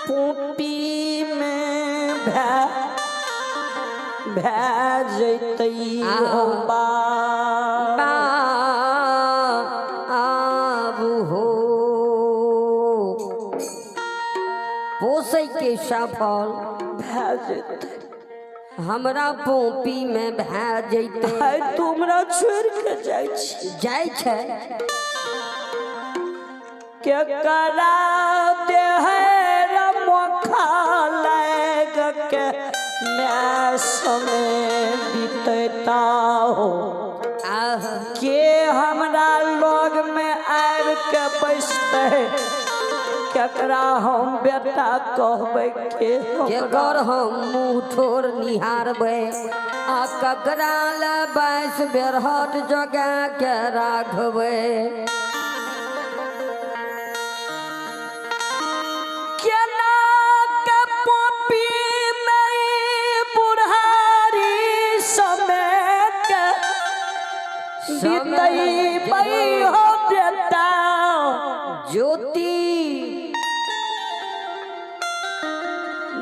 Poppy में भै भै जैतै हो बा। बाबू हो पोसै के सफल भै जैतै हमरा पोपी में भए जैतै। आइ तू हमरा छोड़ि के जाइ छी, जाइ छै। के करा दे मोखा लाग के मैं समय बीतता हो। आह के हमरा लग में आबि के बैसतै, केकरा हम बेटा कहबै, के हमरा केकर हम मुँह ठोर निहारबै आ ककरा ले बाँस बेरहट जगा के राखबै। केना के पोपी में बुढ़ारी समय के बीतै हो बेटा। ज्योति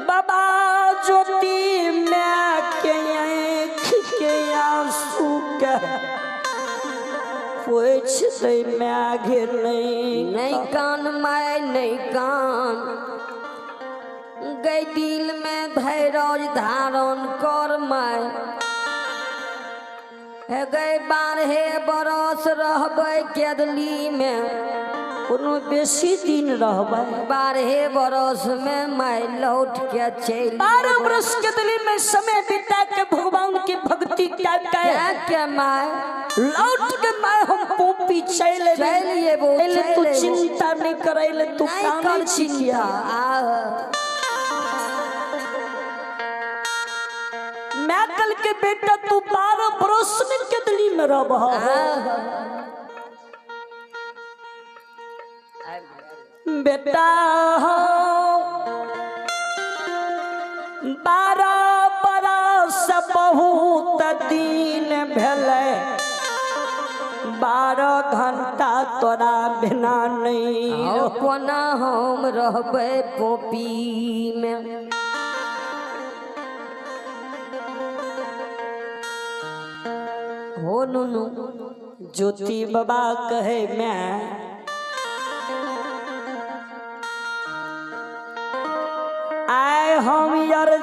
बाबा ज्योति माय के आँखि के आंसू के पोछि दै माय घे नहीं। नहीं कान my नहीं कान गई, दिल में धैर्य धारण कर my. हे गई, 12 बरस रहबै केदली में, कोनो बेसी दिन रहबै? 12 बरस में my लौट के चलि 12 बरस के दिली में समय बिता के भगवान की भक्ति क्या के क्या के my लौट के my हम पोपी चल चलि एबो, एले तू चलि एबो। चिंता नहीं करैले, तू नहीं कानै कर छी चिंता। किया? आह मैं कल के बेटा तू 12 बरस में केदली में रहबह। आह बेटा हो, 12 बरस बहुत दिन भेलै, 12 घंटा तोरा बिना नहीं। हौ कोना हम रहबै पोपी में? हो नुनू। ज्योति बाबा कहे मैं आय हम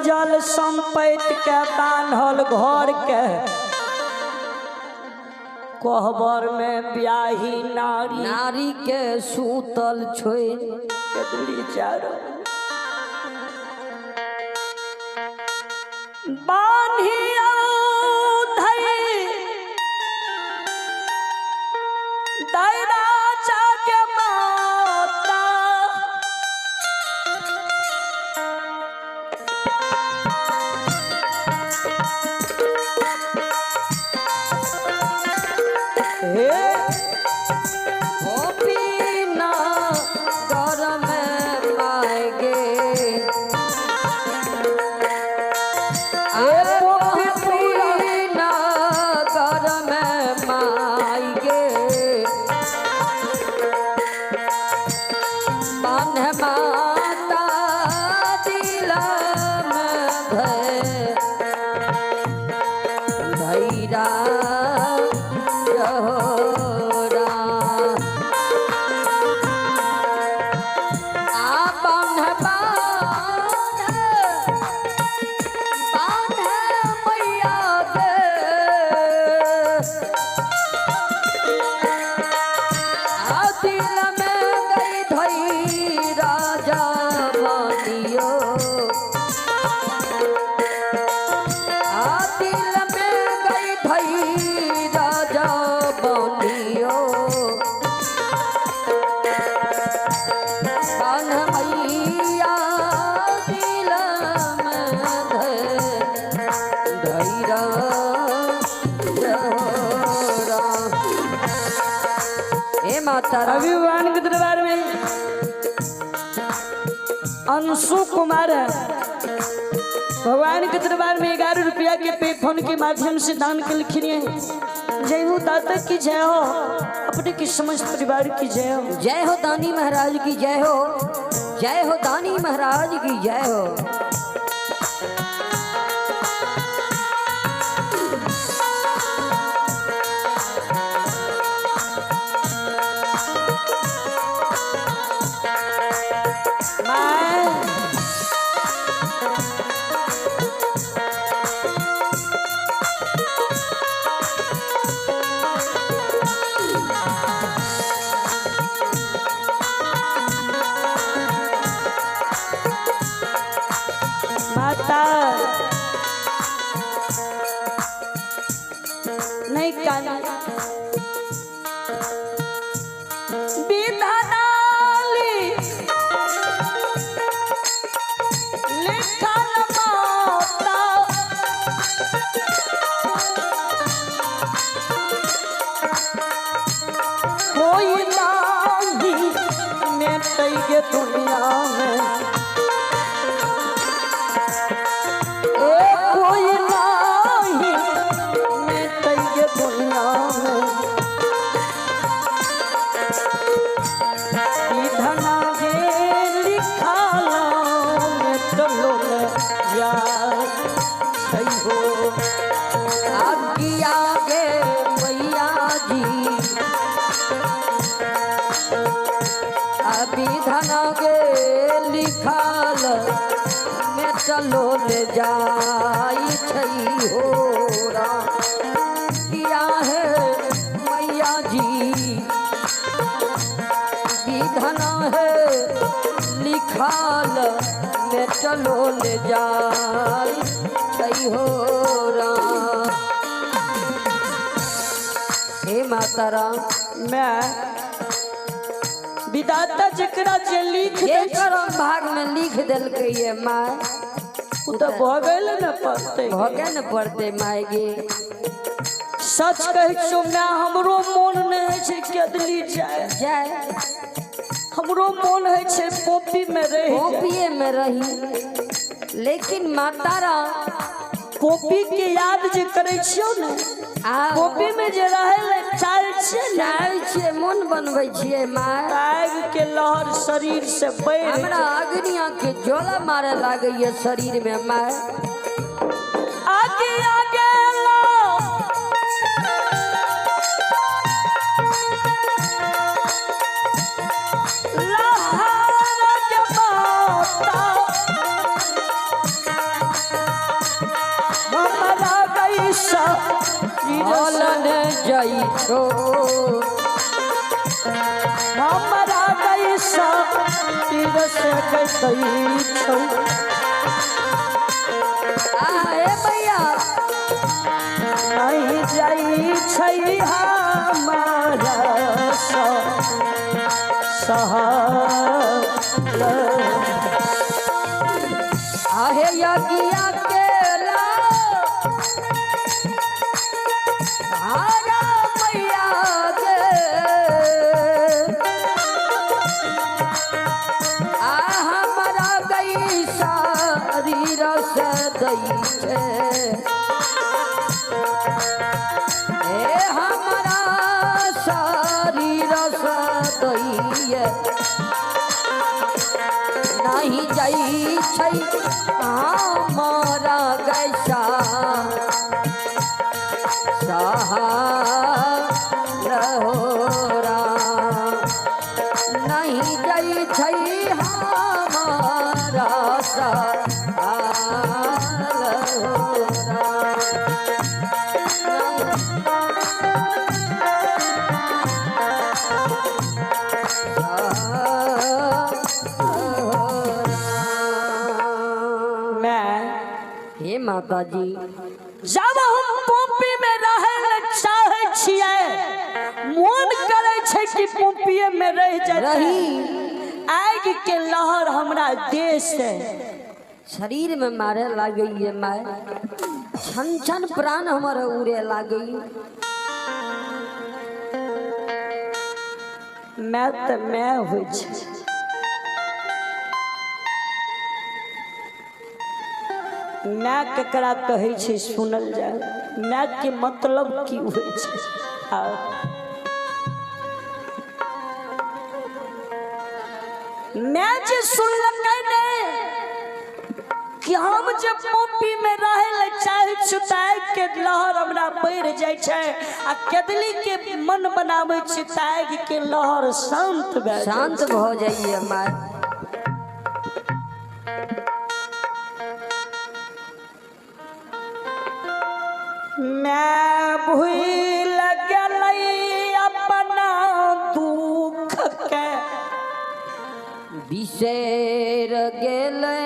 जल संपैत के बान्हल घर के कोहबर में ब्याही नारी नारी के सूतल छोड़ि केदली जा रहल बान्हियौ धई दाई राजा के माता। हे पोपी ना गरम my गे ए पोपी पूरा ना गरम my गे बान्ह माता दिल में धै धैरा जहोरा। आ बान्ह बान्ह बान्ह मैया गे आ दिल में गई धई राजा मानियो, आ दिल में गई धई राजा बनियो। बान्ह मैया दिल में धैरा जहोरा। हे माता रानी। अभी भगवान के दरबार में अंशु कुमार है, भगवान के दरबार में 11 रुपया के पे फोन के माध्यम से दान के लिखिए। जय हो दाता की जय हो, अपने की समस्त परिवार की जय हो। जय हो दानी महाराज की जय हो, जय हो दानी महाराज की जय हो। मैं माता नहीं कान विधानाली लिखल माता कोई नाही मेटै के दुनिया में ए कोई नाही मेटै के दुनिया में विधना जे लिखल मेटलो न जाय छै हो। आज्ञा गे मैया जी अभी धन गे लिखल में चलो ले जाई छै हो राम। किया है मैया जी विधन है लिखल में चलो ले जाई छै हो राम। हे माता राम मैं विधाता जकरा जे लिख जे दै छै करम भाग में लिख देलकै ये माय उ तऽ भऽ गेल ने पड़तै। भगे न पड़ते माय गे। सच कहै छियौ माय, हमरो मोन नहि होइ छै केदली जाय। जाय हमरो मोन होइ छै कॉपी में रहि जाय। कॉपिए में रही लेकिन माता राम कॉपी के याद जे करै छियौ ने आ कॉपी में जे रहै ले चाहै छियै ने चाहै छियै मोन बनबै छियै माय। आगि के लहर शरीर से बढ़ि हमरा अग्निया के ज्वाला मारे लागैए शरीर में माय। आगे आगे लो लहर के माता हमरा गैसा हलन जाइ छो हमरा गैसा तीरस गैतै छौ। आ हे भैया नहीं जाइ छै हमारा सहारा। आहे यज्ञा के ला आगा मैया के आ हमरा गई शरीर से दै छै हे हमरा शरीर से दैये नहीं जाइ छै हमारा गैसा सहारा राम। नहीं जाइ छै हमारा सहारा मैं हे माता जी जब हम पोपी में रहै लए चाहै छियै मोन करै छै कि पोपीए में रहि जाय रही। आगि के लहर हमरा देह से शरीर में मारे लागैए माय छन छन प्राण हमर उड़े लागैए। मैं तऽ मैं होइ छै। माय ककरा कहै छै सुनल जाय, माय के मतलब की होइ छै। आ मैं जे सुनलकै ने कि हम जे मोपी में रहे ले चाहे छी तऽ आगि के लहर हमरा बढ़ि जाइ छै आ केदली के मन बनाबै छी तऽ आगि के लहर शांत भए जाइ। शांत भऽ जाइए माय। मैं भूल गेलै अपना दुख के, बिसैर गेलै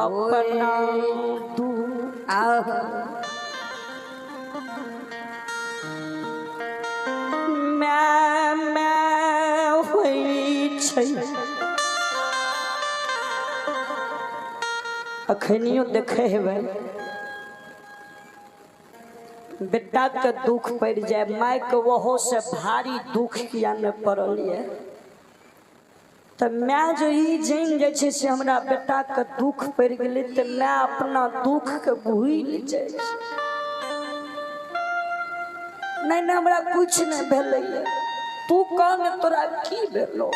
अपना दुख। आह मैं होइ छै। अखनियो देखे हेबै, बेटा के दुख पड़ि जाय, माय के ओहो से भारी दुख किया ने पड़ल ये, तऽ माय जो ई जानि जाइ छै से हमरा बेटा के दुख पड़ि गेलै, तऽ माय अपना दुख के भूलि जाइ छै। नहि नहि, हमरा कुछ नहि भेलैये, तू कह ने तोरा की भेलो।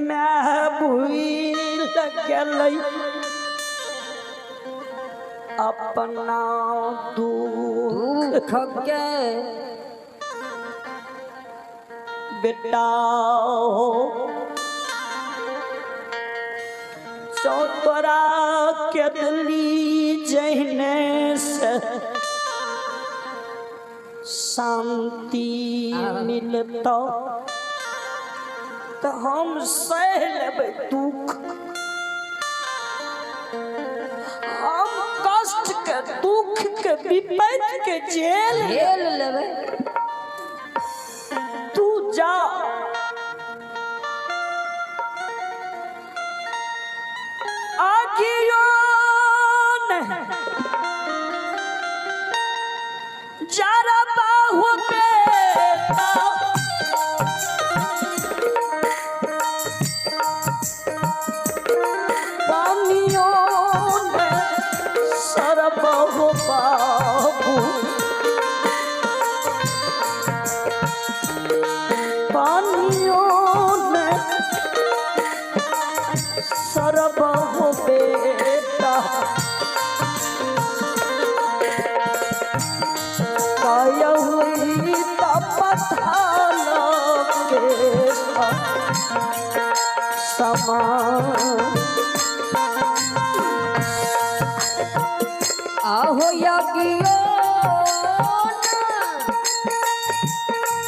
माय भूलि गेलै अपना दुख दुख के, बेटा हो चौ तोरा केदली जहने से शांति मिलतौ तऽ हम सह लेबै दुख, हम कष्ट के दुख के विपत्ति के झेल झेल लेबै। तू जा, आगियो नहीं जरा बाहु बेटा, पानियो ने सरबहु बाबू, पानियो ने सरबहु बेटा, कायहुई तपथाल के समान। आहो यज्ञो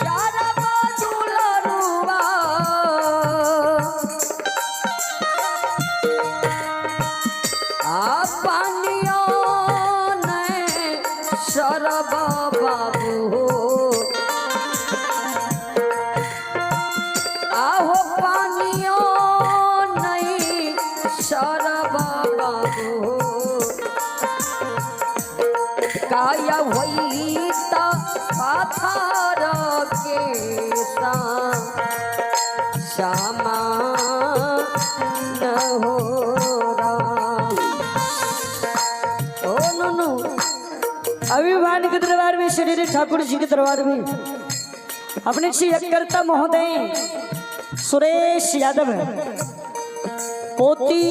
चार बाजुलरुआ, आ पानियो ने सरब बाबू हो, आहो पानियो नहीं सरब बाबू हो, काया होई त पाथर के सा श्यामा न हो राम। ओ नुनू। अभिमान के दरबार में, श्री ठाकुर जी के दरबार में अपने श्री यज्ञकर्ता महोदय सुरेश यादव, पोती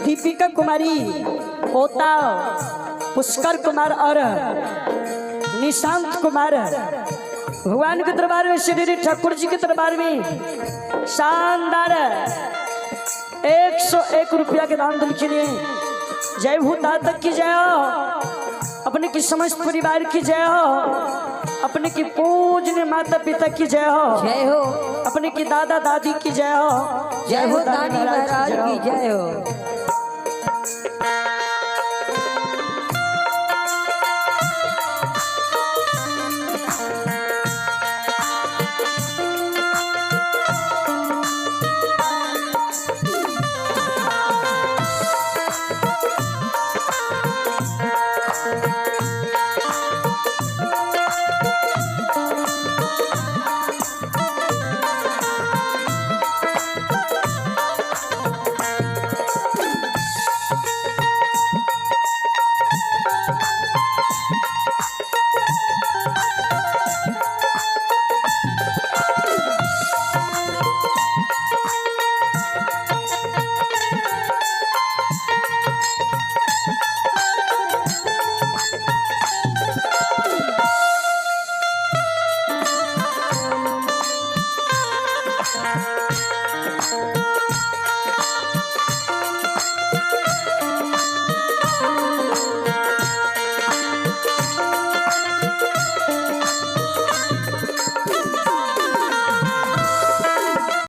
दीपिका कुमारी, पोता पुष्कर कुमार और निशांत कुमार, भगवान के दरबार में, श्री ठाकुर जी के दरबार में शानदार 101 रुपया के दान दिल के लिए जय भूता तक की जय हो, अपने की समस्त परिवार की जय हो, अपने की पूजनीय माता पिता की जय हो, जय हो, अपने की दादा दादी की जय हो, जय हो दानी महाराज की जय हो।